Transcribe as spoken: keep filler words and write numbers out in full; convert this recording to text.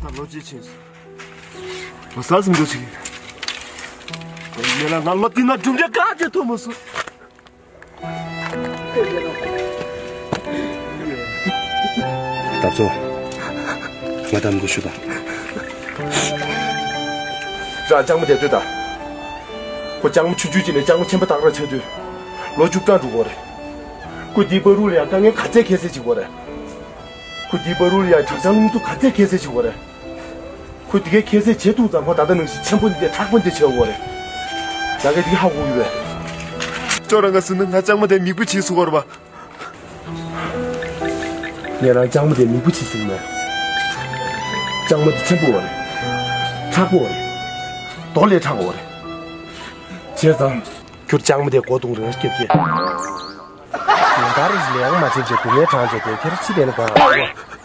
ད་ལོ་གཅིག་ཕྱིན་སོང་། ང་ས་ཟིན་འགྲོ་ཆེ་གི། ངས་ལ་ང་ལོ་འདི་ན་གྲུབ་འབྲས་ག་ཅི་ཐོབ་མ་སོང་། ད་ཚོ། ང་དམ་དུ་ཞུ་དང་། རང་ལྕགས་མོ་དེ་ལྟོས་དང་། ཁོ་ལྕགས་མོ་ཆུང་ཆུང་ཅིག་ནས་ལྕགས་མོ་ཆེན་པོ་བཏགས་ར་ཆགས་དུས། ལོ་བཅུ་གྲངས་འགྲོ་གི་རེད། ཁོ་འདིའི་བར་དུ་ལ་ཡང་དཀའ་ངལ་ག་ཚད་ཁྱད་བསད་བྱེད་ཀྱི་ཡོད་རེད། ཁོ་འདིའི་བར་དུ་ལ་ཡང་དྲག་ཆར་རླུང་འཚུབ་ག་ཚད་ཁྱད་བསད་བྱེད་ཀྱི་ཡོད་རེད། ཁོས་དེ་གའི་ཁྱད་བསད་བྱེད་ཐུབ་ཙང་ཁོ་ད་ལྟ་ནང་བཞིན་ཆེན་པོ་འདི་མཁྲེགས་པོ་འདི་བྱེད་དགོས་རེད། ང་གིས་དེ་ག་ཧ་གོ་གི་རེད། ཁྱོད་རང་ག་ཟེར་ན་ང་ལྕགས་མོ་དེ་མིག་དཔེ་བྱེད་ཟེར་གོ་རེད་པ། ངས་རང་ལྕགས་མོ་དེ་མིག་དཔེ་བྱེད་ཟེར་མེད། ལྕགས་མོ་དེ་ཆེན་པོ་རེད། མཁྲེགས་པོ་རེད། རྡོ་ལས་མཁྲེགས་པོ་རེད། བྱས་ཙང་། ཁྱོད་ལྕགས་མོ་དེ་མགོ་རྡུང་རེ་སྐྱེབ་ཀྱི། ཉིན་ལྟར་ལས་ཡང་མ་བྱེད་ཅེས་སྡུག་བསྔལ་གྲངས་བཅད་དེ་ཁྱེར་ཕྱི་དེ་ནི་གང་།